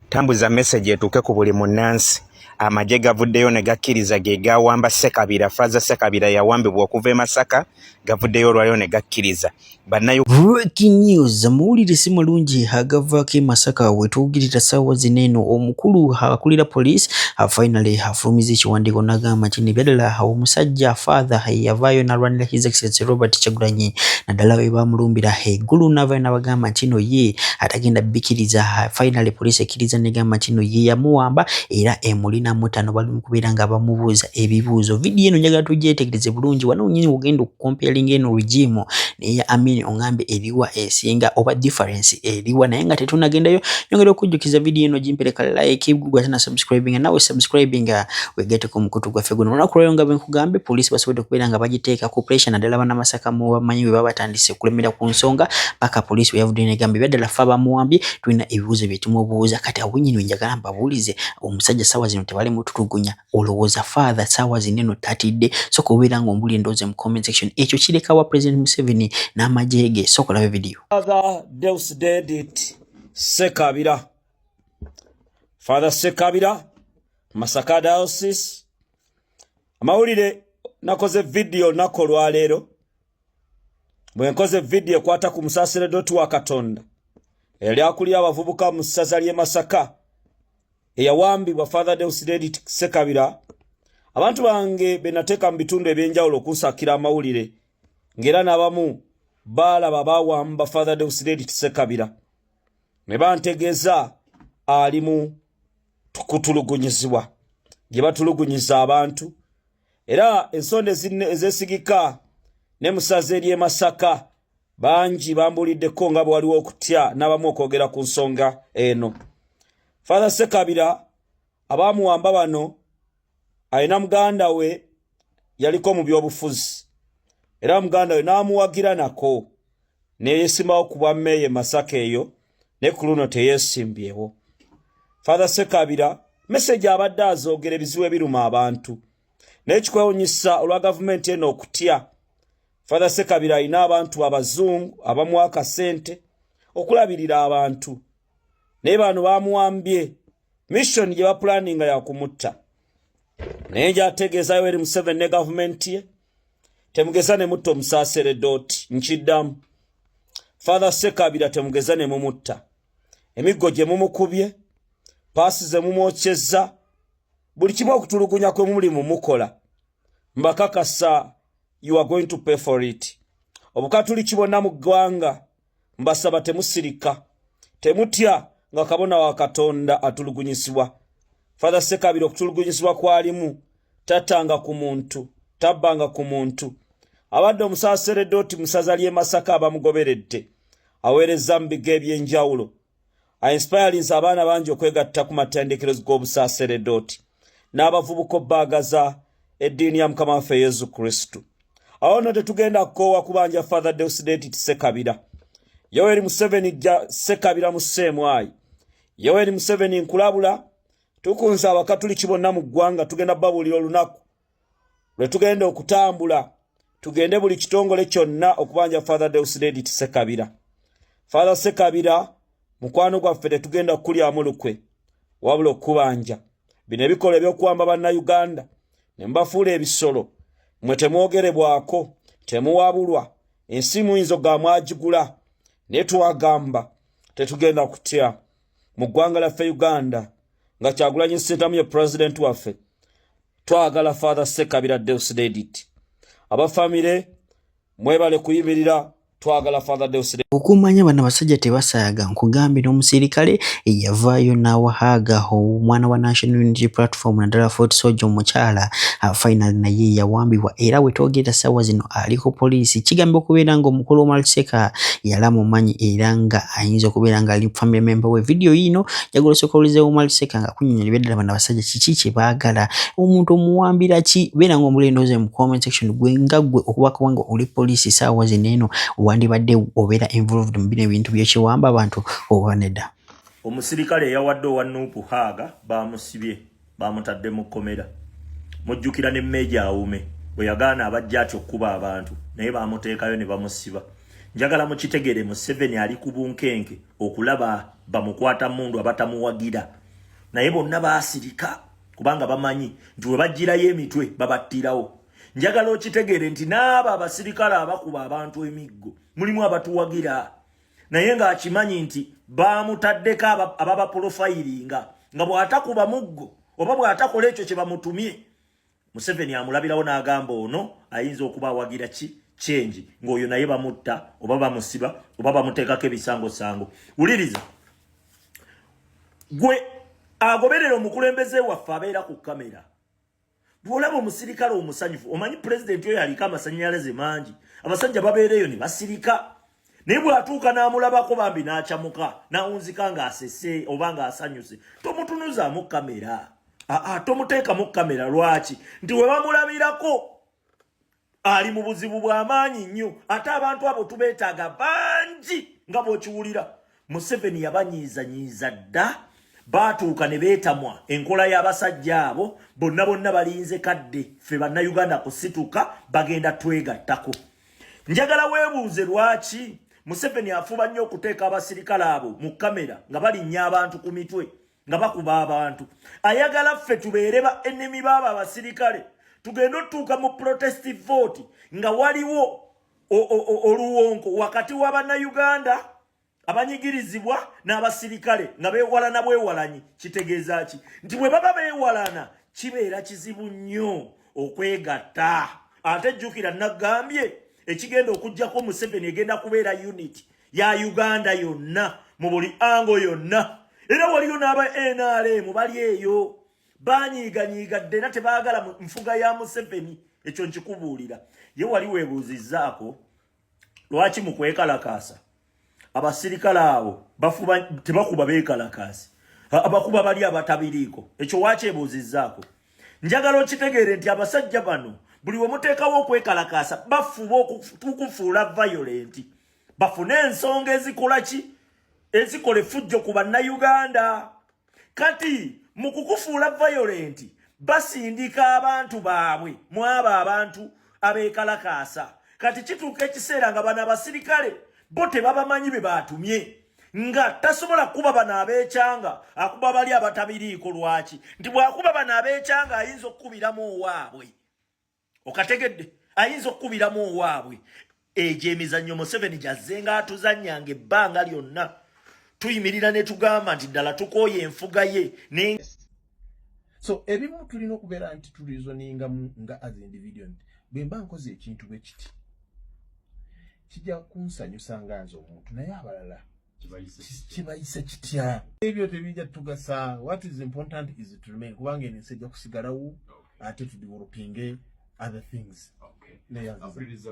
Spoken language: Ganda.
Tambuza message etuuke ku buli munnansi. Amagye gavuddeyo ne gakkiriza ge gaawamba Ssekabira. Faaza Ssekabira yawambibwa okuva e Masaka, gavuddeyo olwaleero ne gakkiriza. Banna Breaking news, amawulire si malungi agavaako e Masaka wetwogerera ssaawa zino eno. Omukulu akulira police finally afulumiza ekiwandiiko n'agamba nti nebyaddala omusajja father yavaayo n'alwanira His Excellency Robert Kyagulanyi, naddala bwe bamulumbira eggulu, n'avaayo n'abagamba nti no ye atagenda bbikiriza. Finally police ekkiriza negamba nti no ye yamuwamba era emulina mutano, bali mu kubeera nga bamubuuza ebibuuzo. Vidiyo eno njagala tugyetegereze bulungi. Wano nyini ogenda okucomparinga eno regime neya Amin, ongambe eriwa esinga oba difference eriwa. Naye nga tetunagendayo, nyongera okujjukiza, vidiyo eno gimpereka like, gwe na subscribing nawe subscribing, wegatteko omukutu gwaffe guno. Olunaku lwayo nga bwenkugambe, poliisi basobodde okubeera nga bagiteeka ku pressure, naddala bannamasaka mu bamanyi bwe baba batandise okulemera ku nsonga, paka poliisi bwe yavudde negamba ebyaddala ffe abamuwambye tulina ebibuuzo bye tumubuuza. Kati awo nyini wenjagala mbabuulize, omusajja ssaawa zino tebali mutulugunya? Olowooza father ssaawa zino eno tatidde? Soka obeera nga ombuli endowooza mu comment section. Ekyo kirekawa President Museveni n'amagye ge? Soka olabe vidiyo. Father Deusdedit Sekabira, Father Sekabira, Masaka Diocese. Amawulire, nakoze vidiyo olunaku olwaleero. Bwe nkoze vidiyo ekwata ku musaseredoti wa Katonda eyali akulira abavubuka mu ssaza ly'e Masaka eyawambibwa, Father Deusdedit Sekabira, abantu bange be nateeka mu bitundu ebyenjawulo okunsakira amawulire, ng'era n'abamu baalaba bawamba Father Deusdedit Sekabira, ne bantegeeza ali mu kutulugunyizibwa gye batulugunyiza abantu, era ensonda ezeesigika ne musaza ery'e Masaka bangi bambuuliddeko nga bwe waliwo okutya n'abamu okwogera ku nsonga eno. Father Sekabira abamuwamba bano alina muganda we yaliko mu byobufuzi, era muganda we n'amuwagira nako neyesimbawo ku bwa mmeeya e Masaka eyo, ne ku luno teyeesimbyewo. Father Sekabira message abadde azoogera ebizibu ebiruma abantu, naye kikwewunyisa olwa gavumenti eno okutya. Father Sekabira alina abantu abazungu abamuwa akasente okulabirira abantu, naye bano bamuwambye mission gye bapulaninga yakumutta. Naye njategeeza Yoweri Museveni ne gavumenti ye, temugeza ne mutta omusaaseredooti. Nkiddamu, Father Sekabira temugeza ne mumutta. Emiggo gye mumukubye, paasi ze mumwokyezza, buli kimu okutulugunya kwe muli mumukola, mbakakasa you are going to pay for it. Obukatuliki bwonna mu ggwanga mbasaba temusirika, temutya nga kabona wa Katonda atulugunyisibwa. Father Sekabira okutulugunyisibwa kwalimu, tattanga ku muntu, tabbanga ku muntu. Abadde omusaaseredooti mu ssaza ly'e Masaka, abamugoberedde, aweereza mu bigo ebyenjawulo, ainspirinze abaana bangi okwegatta ku matendekero g'obusaaseredooti n'abavubuka obbaagaza eddiini ya Mukama waffe Yesu Kristo. Awo nno tetugenda kukoowa kubanja Father Deusdedit Sekabira. Yoweri Museveni, jja Sekabira mu seemwayi. Yoweri Museveni, nkulabula, tukunze abakatuliki bonna mu ggwanga, tugenda babuulira olunaku lwe tugenda okutambula tugende buli kitongole kyonna okubanja Father Deusdedit Sekabira. Father Sekabira mukwano gwaffe, tetugenda kukulyamu lukwe wabula okubanja. Bino ebikolwa ebyokuwamba Bannayuganda ne mubafuula ebisolo, mmwe temwogerebwako, temuwabulwa. Ensi muyinza okugamba mwagigula, naye twagamba tetugenda kutya mu ggwanga lyaffe Uganda nga Kyagulanyi Ssentamu ye pulezidenti waffe. Twagala Father Sekabira Deusdedit. Abafamire mwebale kuyimirira, twagala Father Deusdedit. Okumanya bano abasajja tebasaaga, nkugambye n'omusirikale yavaayo n'awahaaga omwana wa National Unity Platform, naddala Fort Soldier omukyala. Final naye yawambibwa, era wetwogerera ssaawa zino aliko poliisi. Kigambibwa okubeera nga omukulu Omar Seka yali amumanyi, era nga ayinza okubeera nga ali family member we. Vidiyo yiino njagala osooka owulize Omar Seka nga kunnyonnyola ebyaddala bano abasajja kiki kye baagala. Omuntu omuwambira ki? Beera nga omuli endowooza mu comment section. Gwe nga gwe okubaka nga oli poliisi ssaawa zino eno, wandibadde obeera involved mu bino ebintu byekiwamba abantu oba nedda? Omusirikale eyawadde owa NUP hug bamusibye, bamutadde mu kkomera. Mujjukira ne Meja Awume bwe yagaana abajja atyo okkuba abantu, naye bamuteekayo ne bamusiba. Njagala mukitegere, Museveni ali ku bunkenke okulaba bamukwata mundu abatamuwagira. Naye bonna baasirika kubanga bamanyi nti we baggyirayo emitwe babattirawo. Njagala okitegeere nti n'abo abasirikale abakuba abantu emiggo mulimu abatuwagira, naye ng'akimanyi nti baamutaddeko ababapolofayiringa, nga bw'atakuba muggo oba bw'atakola ekyo kye bamutumye, Museveni amulabirawo n'agamba ono ayinza okuba awagira ki change, ng'oyo naye bamutta oba bamusiba oba bamuteekako ebisangosango. Wuliriza gwe agoberera omukulembeze waffe abeera ku kamera, bw'olaba omusirikale omusanyufu, omanyi pulezidenti oyo aliko amasannyalaze mangi, abasajja babeera eyo ne basirika, naye bw'atuuka n'amulabako bambi n'acamuka n'awunzika ng'asese oba ng'asanyuse, tomutunuzaamu kamera, aa tomuteekamu kamera. Lwaki? Nti we bamulabirako ali mu buzibu bw'amaanyi nnyo, ate abantu abo tubeetaaga bangi. Nga bw'okiwulira, Museveni yabanyiizanyiiza dda, baatuuka ne beetamwa enkola y'abasajja abo bonna bonna. Balinze kadde ffe Bannayuganda kusituka, bagenda twegattako. Njagala weebuuze lwaki Museveni afuba nnyo okuteeka abasirikale abo mu kamera nga balinnya abantu ku mitwe, nga bakuba abantu. Ayagala ffe tubeere ba enemy baabo abasirikale, tugende otutuuka mu protest vote nga waliwo oluwonko wakati wa Bannayuganda abanyigirizibwa n'abasirikale, nga beewalana bwewalanyi. Kitegeeza ki? Nti bwe baba beewalana kibeera kizibu nnyo okwegatta. Ate jjukira nagambye ekigenda okugjako Museveni egenda kubeera unit ya Uganda yonna mu buli angle yonna. Era waliyo n'aba NRM bali eyo banyiiganyiiga dde era tebaagala nfuga ya Museveni. Ekyo nkikubuulira. Ye wali weebuuzizzaako lwaki mu kwekalakaasa abasirikale abo bafuba tebakuba beekalakaasi, abakuba bali abatabiriiko? Ekyo wakyebuuzizzaako? Njagala okitegeere nti abasajja bano buli we muteekawo okwekalakaasa bafuba okufuula violent, bafune ensonga ezikola ki, ezikola effujjo ku Bannayuganda. Kati mu kukufuula violent basindika abantu baabwe mu abo abantu abeekalakaasa. Kati kituuka ekiseera nga bano abasirikale bo tebabamanyi be baatumye, nga tasobola kuba bano abeekyanga, akuba bali abatabiriiko. Lwaki? Nti bw'akuba bano abeekyanga ayinza okukubiramu owaabwe. Okategedde? Ayinza okukubiramu owaabwe. Egyo emizannyo Museveni gyazzenga atuzannyanga ebbanga lyonna, tuyimirira ne tugamba nti ddala tukooye enfuga ye ne So ebimu tulina okubeera nti tureasoningamu nga as individual, nti bwe mba nkoze ekintu bwe kiti kijja kunsanyusa nga nze omuntu, naye abalala kibayise kitya? Ebyo tebijja tugasa. What is important is to remain, kubanga eno ensi ejja kusigalawo, ate tudevelopinge other things. Neyanziza.